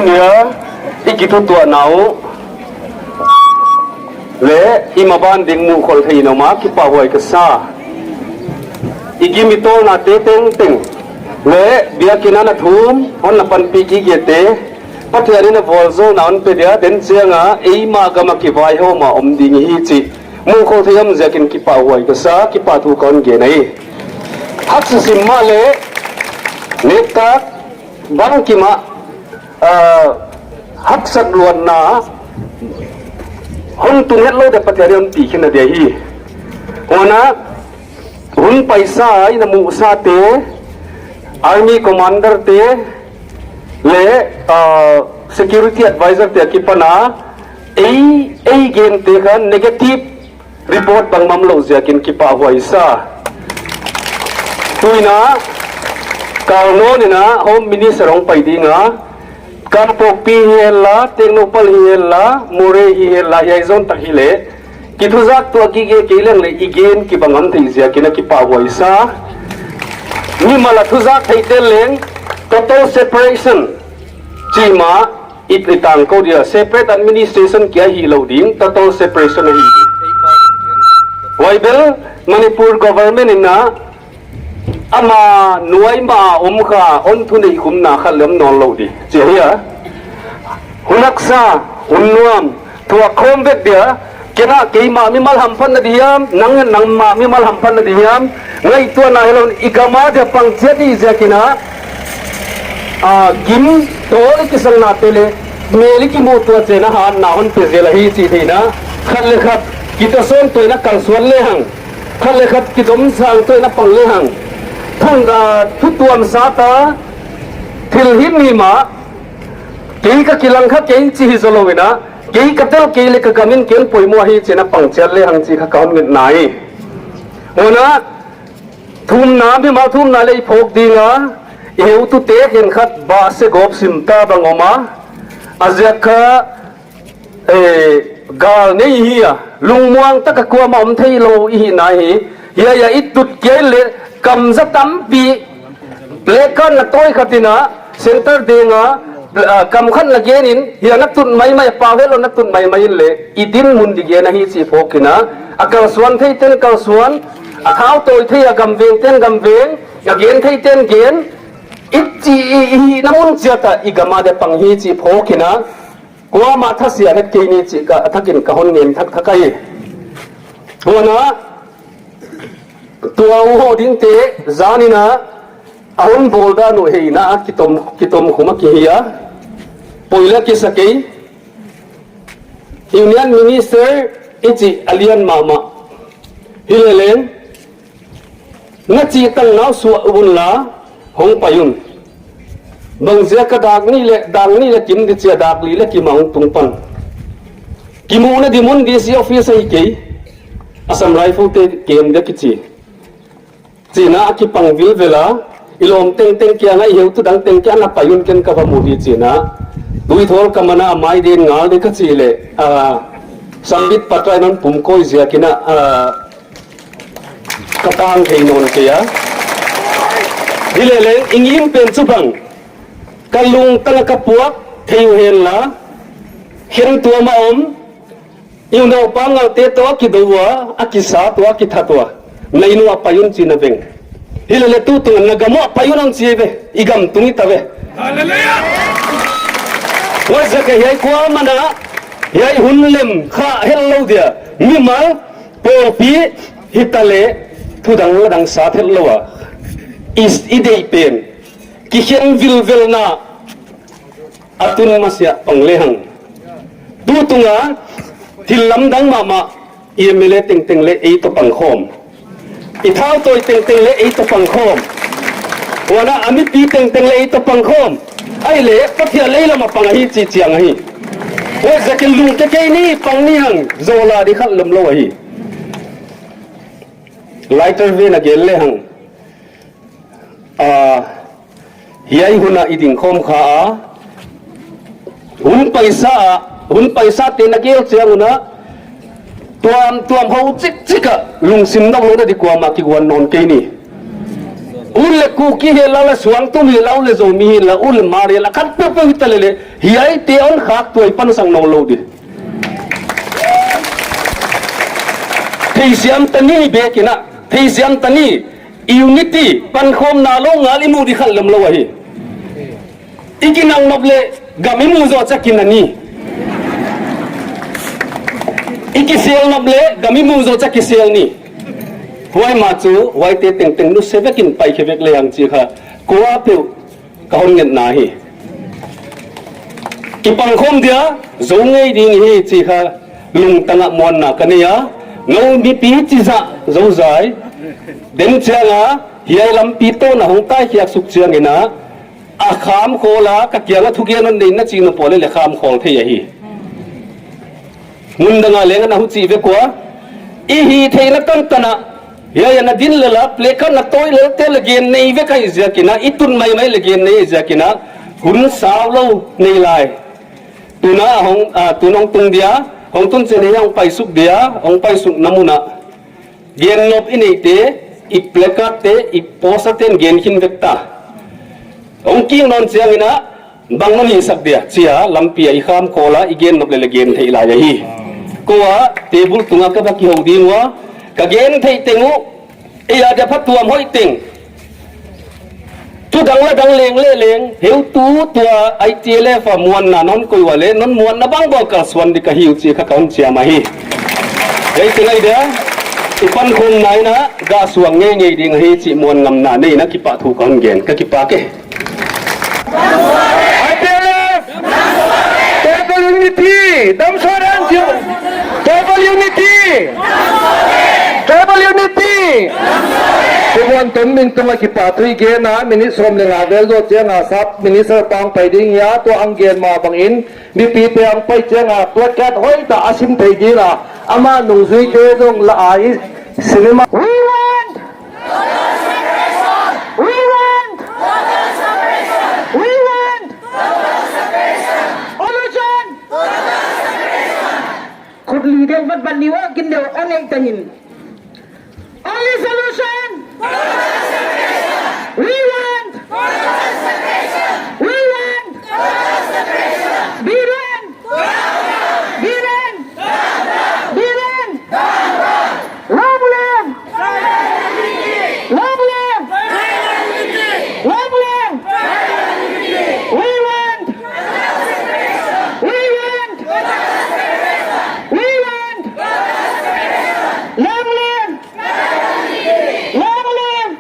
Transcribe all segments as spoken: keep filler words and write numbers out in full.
Nia, i kithutuahna uh leh i maban ding muhkholh thei in om a kipahhuai ka sa. I gim i tawlnate tengteng leh biakinn a na thum hon na panpih gigete, Pathian in a vualzawlna hon pe dia, den chiang a eimah gam a kivaihawm a om ding hi chih muhkholh thei om ziakin kipahhuai ka sa, kipahthu ka hon gen ahi. Haksa sim mahleh, nektak bangkim ah, ah, haksat luatna hon tun hetlou dia Pathian in hon pi khin a dia hi. Huan a, hun paisa in a muhsate, army commander te leh, ah, security advisor te akipan a, ei, ei gente kha negative report bangmah omlou ziakin kipahhuai sa. Tuin a, Kal Nawn in a Home Minister hong pai ding a, Kangpokpi hi hen la, Tengnoupal hi hen la, Moreh hi hen la, hiai zon tak hileh, kithuzaktuah gige kei leng leh i gen kibang om thei ziakin a kipahhuai sa. Mimal a thuzak theihte leng, total separation chi mah, i, i tangkou dia, separate administration kia hilou ding, total separation ahi. Huai bel, Manipur government in a, ama nuai mah a om kha, hon thuneih khumna khat leng om nawnlou di. Chi hia. Hun haksa, hun nuam, thuak khawm vek dia, ken a keimah mimal hamphatna di hiam, nang, nangmah mimal hamphatna di hiam, ngaihtuahna hilou in i gam a dia pang chiat i ziakin a, ah, gim tawl i kisanna te leh, mel i kimuhtuah chiang a hatna hon pe zel ahi chih theihna, khat leh khat, kitasawn tuah in a kalsuan lehang, khat leh khat kidomsang tuah in a pang lehang. Thun, ah, thutuam sa ta, thil himhim a, kei ka kilang kha kei chi hi zoulou in a, kei ka tel kei leh ka gam in ken poimoh hi chi'n a pang chiat lehang chih kha ka hon ngetna hi. Huan a, thumna, mimal thumna leh i phawk ding a, i heutute khenkhat bah se gawp sim ta bang om a, a ziak kha, eh, gal nei hi a, lungmuang tak a kuamah om theilou i hihna hi. Hiai a i tut kia leh kam za tampi, lehkhan na tawi khat in a, center deng a, ah, kam khat na gen in, hiai na tut maimai, pau hetlou na tut maimai in leh, i dinmun di gen ahi chih phawk in a, a kalsuan theite'n kalsuan, a thau tawi thei a gam vengte'n gam veng, a gen theite'n gen, i chih i, i hihna mun chiat a i gam a dia pang hi chih phawk in a, kuamah thasia het kei ni chih ka, a thak in ka hon ngen thak thak ahi. Huan a, tua uh hoh dingte, zan in a, a hon bawl dan uh heina, kitom, kitom khum a ki hi a. Poila kisa kei, Union Minister i chih a lian mahmah. Hileh leng, na chih tang nau suah un la, hong pai un. Bang ziak a dak nih leh, dak nih leh kim di chia dak li leh kim a hong tung pan. Kimuhna di mun D C office ahi kei. Assam Rifle te kem dia kichi. Chi'n a kipang vilvel a, i lawm tengteng kiang a i heutu dang teng kiang a pai un ken ka va mu di chi'n a. Tuithawl ka man a mai den ngal di ka chih leh, ah, Sambit Patra in hon pumkawi ziakin a, ah, ka tang thei nawn kei a. Hileh leng i ngim pen chu bang, ka lungtang a ka puak thei uh hen la, khentuam a om, i u naupa ngalte toh a kidou ua, a kisa toh a kithat ua, na inn uah pai un chi'n a veng. Hileh leh tutung a na gam uah pai un hong chi ve, i gam tung i ta ve. Hallelujah! Huaiziak a hiai kuamah in a, hiai hun lem kha hetlou dia, mimal, pawlpi, hitaleh, thudang ladang sat hetlou a, i, i deih pen, kikhen vilvelna, a tun masiah pang lehang. Tutung a, thil lamdang mahmah, i M L A tengteng leh ei toh pang khawm. I thau tawi tengteng leh ei toh pang khawm. Huan a, a mipi tengteng leh ei toh pang khawm. Ahihleh, Pathian lei lam a pang ahi chih chiang ahi. Huaiziakin lungke kei ni, pang ni hang, zawl a di khat lomlou ahi. Lighter ve na gen lehang. Ah, hiai hun a i ding khawm kha a, hun paisa a, hun paisate na gel chiang un a, tuamtuam hou chikchik a, lungsim noklouhna di kuamah kiguan nawn kei ni. Ut leh Kuki hilou leh, suangtum hilou leh, Zomi hilou leh, ut leh Hmar hilou leh, khat peuhpeuh hita leh leh, hiaite hon khak tuah i pansan nawn lou di. Theisiam ta ni bek in a, theisiam ta ni, unity, pankhawmna lou ngal i mu di khat lem lou ahi. I kinaknop leh gam i mu zoh chiang kina ni. I kiselnop leh gam i mu zoh chiang kisel ni. Huai mah chu, huaite tengteng nu se vekin pai khe vek lehang chih kha, kuapeuh ka hon ngetna hi. Kipankhawm dia, zou ngei ding hi chih kha, lungtang ah muanna ka nei a, nou mipi chizah, zouzai. Den chiang a, hiai lampi toh na hong tai khiak suk chiang in a, a kham khawl a, ka kiang a thugen hon nei na chih na pau leh leh kham khawl thei ahi. Mun dang a leng ana hu chih vek ua. I hihtheihna tantan a. Hiai a na din lel a, placard na tawi lel te leh gen nei vek ahih ziak in a, i tun maimai leh gen nei ziak in a, hun sau lou nei lai. Tun a hong, ah, tun hong tung dia, hong tun chiang in hong paisuk dia, hong paisukna mun a. Gen nop i neite, i placard te, i poster te'n gen khin vek ta. Hong kik nawn chiang in a, bang non hihsak dia, chi a, lampi a i kham khawl a, i gen nop leh leh gen theih lai ahi. Kou a, table tung a ka va kihou ding ua, ka gen theih teng uh, ei a dia phatuam hoih teng. Thu dang la dang leng leh leng, heutu tua I T L F a muanna non koih ua leh, non muanna bang bang kalsuan di ka hi uh chih kha ka hon chiam ahi. Ei te ngai dia, i pankhawmna in a, gah suang ngeingei ding ahi chih muan ngamna nei in a kipahthu ka hon gen, ka kipak e. I T L F! Tribal unity! Dam suak den! Tribal unity! Tribal unity! Kum huan tum min tung a kipahthu i gen a, minute sawm leh nga vel zoh chiang a sub minister pa hong pai ding hi a, tua hon gen mah bang in, mipite hong pai chiang a, placard hoih tak a sim thei ding a, amah nungzuite zong la a i cinema. We want! We want! We want! Solution! Khut li deuh vat vat ni ua, gin deuh a neih ta in. Only solution! We want! We want! Biren! Biren! Biren! Long live! Long live! Long live! We want! We want! We want! Long live! Long live!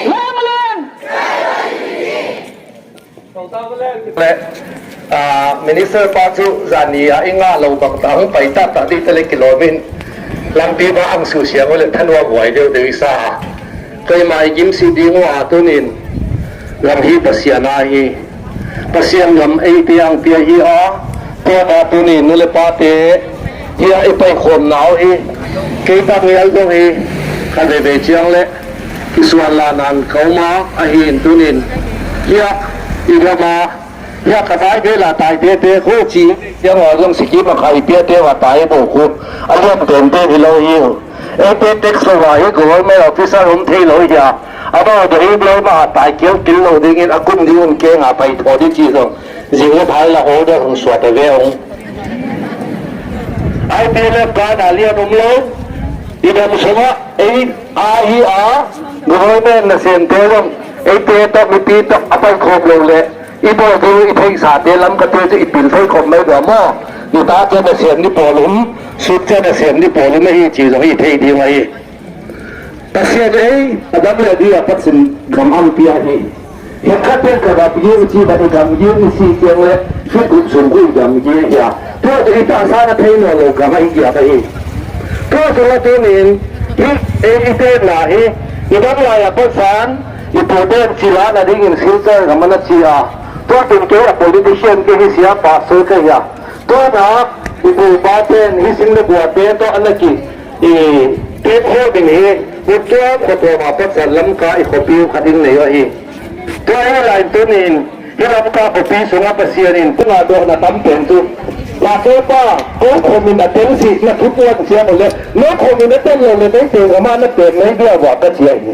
Long live! Leh, ah, Minister pa chu zani a i ngah lou bang tak hong pai taktak di te leh kilawm in, lampi bang hong susia uleh thanuam huai deuhdeuh i sa a. Keimah i gimsih ding ua tuni'n, gam hi Pasian a hi. Pasian gam eite a hong pia hi a, tua tuni'n nu leh pate, hiai i paikhawmna uh hi, kei tak ngial dong hi, kha veve chiang leh, kisuanlahna ka um a, ahi'n tuni'n, hiai, i gam a, hiai ka tai vel a tai tete khu chi, chiang a zong Sikkim a kha i piate va tai bou khu, a lian tente hilou hi uh. Eite tax lou a hi government officer om theilou hi a. Amau deuh hi lou mah tai kil kil lou ding in a kum ding un keng a pai thou di chi zong. Zing leh phai la order hong suah ta ve ung. I P L F ka na lian um lou. I dam sung a, ei, a hi a, government nasemte zong, eite toh mipi toh a paikhawm lou leh. I bawl ding i theihsate lam kate chu i pil thei khop mai dua maw. Nitak chiang nasem ni pawl um, suk chiang nasem ni pawl um ahi chih zong i thei ding ahi. Pasian ei, Adam leh Eve apat in gam hong pia hi. Hekhatte ka gam gim chi bang i gam gim i sih chiang leh, suk guk sung guk i gam gim hi a. Tua teh i tahsa na thei nawn lou gam ahi giap ahi. Tua teh la tuni'n, hi, ei i tenna hi, i dam lai a pat san, i pu ten chih lana ding in Silchar gam ana chi a. Tua tun kei a politician kei hi sia pastor kei hi a. Tua na, i pu pa ten hi sing leh bua te toh ana ki, i, tet ho ding hi, i tuam khotuam a pat san Lamka i khopi uh khat in nei uh ahi. Tua hi lai tuni'n, hi Lamka khopi sung a Pasian in, tung a dohna tam pen chu. Pastor pa, kou khomin a tel si, na thupuan siam uleh, nou khomin a tel lou leh, kei teng amah na tel nei dia ua ka chi ahi.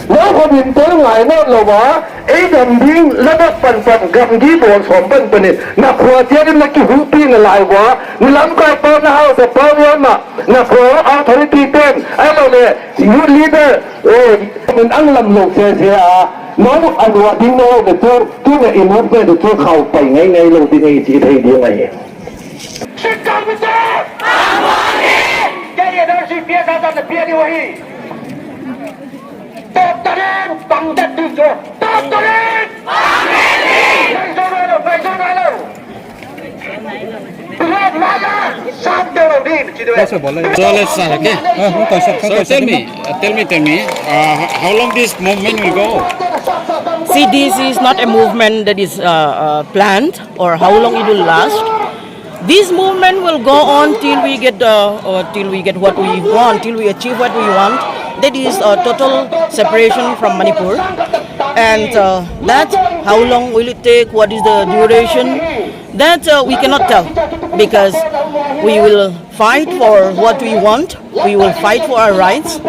Nau khawm in tel ngai nawn lou a, ei dam ding la dak panpan gamgi bawl sawm panpan in, na khua chiat in na kihuhpih na lai ua, na lamkaipa na hausapa uh amah, na khua authority ten, ahihlouhleh youth leader, eh, in ang lam lou sese a, nau a lua ding na lou le tu, tu na i mut le tu khau pai ngaingai lou ding ei chih thei ding ahi. Sit down with them! Kei NRC piak a zat na piak ni wahi. Tawp ta leng, pang dat ding zaw. Tawp ta leng! Ngai zaw ngai lou, ngai zaw ngai lou. Black lion, sam deuh lou ding, chi deuh. So let's start, okay? So tell me, uh, tell me, tell me, uh, h-, how long this movement will go? See, this is not a movement that is, uh, uh, planned or how long it will last. This movement will go on till we get the, or till we get what we want, till we achieve what we want. That is a total separation from Manipur. And, uh, that, how long will it take? What is the duration? That, uh, we cannot tell, because we will fight for what we want. We will fight for our rights.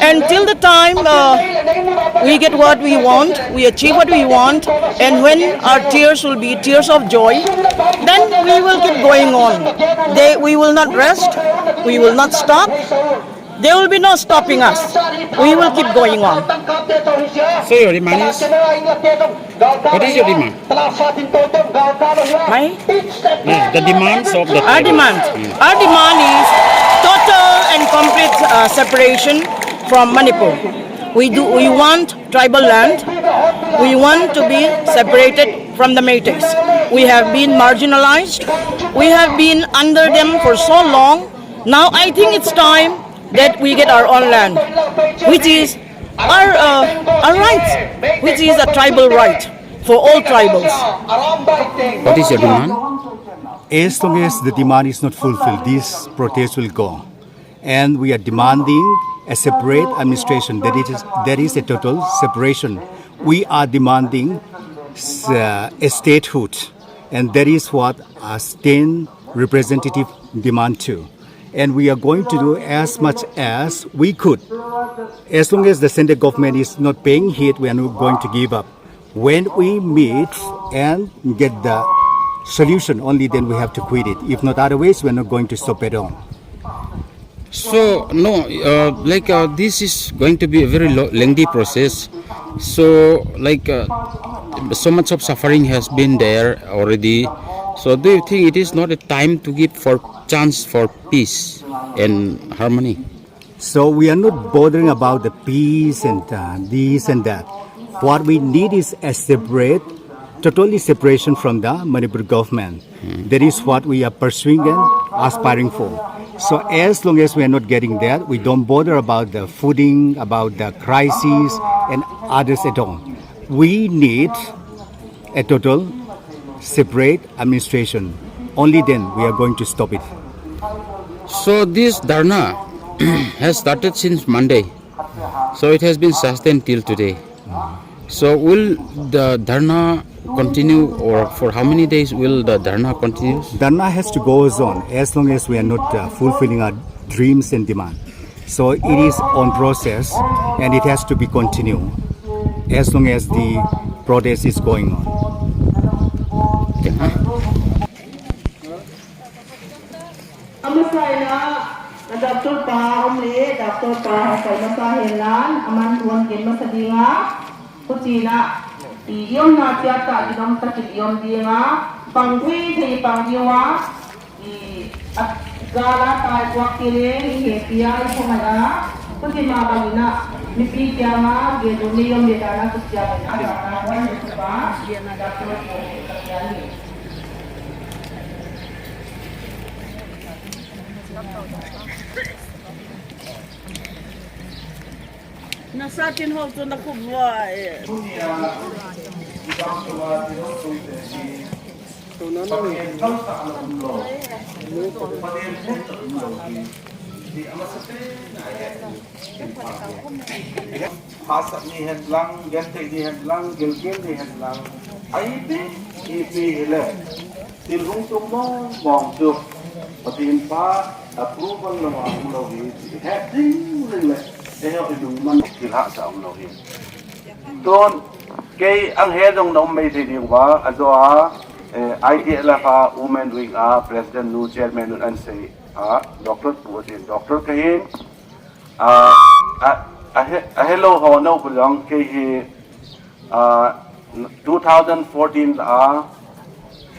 And till the time, uh, we get what we want, we achieve what we want, and when our tears will be tears of joy, then we will keep going on. They, we will not rest, we will not stop. There will be no stopping us. We will keep going on. So your demand is? What is your demand? My? Yes, the demands of the tribal. Our demand. Mm. Our demand is total and complete, uh, separation from Manipur. We do, we want tribal land. We want to be separated from the Meiteis. We have been marginalized. We have been under them for so long. Now I think it's time that we get our own land, which is our, uh, our rights, which is a tribal right for all tribals. What is your demand? As long as the demand is not fulfilled, this protest will go. And we are demanding a separate administration. That is, that is a total separation. We are demanding s-, uh, a statehood. And that is what a state representative demand too. And we are going to do as much as we could. As long as the central government is not paying heed, we are not going to give up. When we meet and get the solution, only then we have to quit it. If not, otherwise, we are not going to stop at all. So, no, uh, like, uh, this is going to be a very lo-, lengthy process. So, like, uh, so much of suffering has been there already. So, do you think it is not a time to give for chance for peace and harmony? So we are not bothering about the peace and, uh, this and that. What we need is a separate, totally separation from the Manipur government. Hmm. That is what we are pursuing and aspiring for. So as long as we are not getting that, we don't bother about the footing, about the crisis and others at all. We need a total separate administration. Only then we are going to stop it. So this dharna has started since Monday. So it has been sustained till today. So will the dharna continue, or for how many days will the dharna continue? Dharna has to go on as long as we are not, uh, fulfilling our dreams and demand. So it is on process and it has to be continued as long as the protest is going on. Amasa in a, a doctor pa om le, doctor pa hong pai masa hen la, aman tuan gen masa ding a, huchi in a, i om na chiat a, i dong tak in i om ding a, pang gui thei pang ding a, i a gala tai kuak ti le, i he pia i thong a, huchi ma bang in a, mipi kiang a, ge du mi om le da na, huchi a, a da na, huan le pa, dia na doctor ko, dia ni. Na sa tin hol tu na khup vua e. Hahsat ni hen lang, genthei ni hen lang, gilkel ni hen lang. Ai pi, i pi hi le. Thil hong tung mawngmawng chu. Pathian pa, approval lo a hong lo hi. He ding ding le. Lungman thil hahsa omlou hi. Tun, kei ang he zong na om mai thei ding ua, a zaw a, eh, I T L F a Women Wing a President nu Chairman nu an sei a, Doctor Pu Sin, Doctor ka hi, a, a, a he, a helou ho nou pu zong kei hi, a, two thousand fourteen a,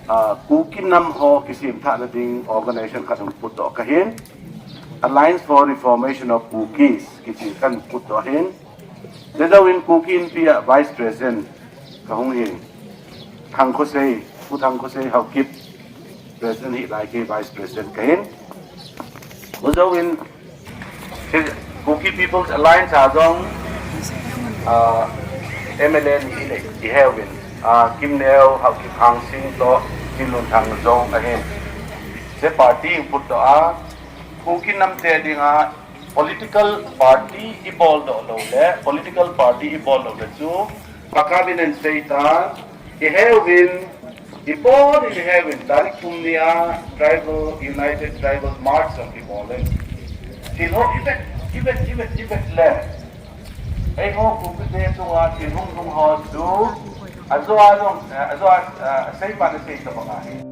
a, Kuki nam ho kisim thahna ding organization khat hong put doh ka hi, Alliance for Reformation of Kukis kichi kan put doh hi. Te zouin Kuki Inpi a Vice President ka hong hi. Thang Khosei, Pu Thang Khosei Haokip President hi lai kei Vice President ka hi. Pu zouin Kuki People's Alliance a zong, ah, M L A ni le i heuin, ah, Kim Neu, Haokip Hangsing toh, Chinlunthang zong ahi. Te party put doh a, Kuki namte dinga political party i bawl doh lou le, political party i bawl lou le chu, pakabin en sei ta, i heuin, i bawl in i heuin, tarik thum ni a, Tribal, United Tribal March zong i bawl in. Thil ho i vet, i vet, i vet, i vet le. Ei ho Kukite tunga thil hunghung ho chu, a zaw a zong, a zaw a, a sei pan a sei ta bang ahi.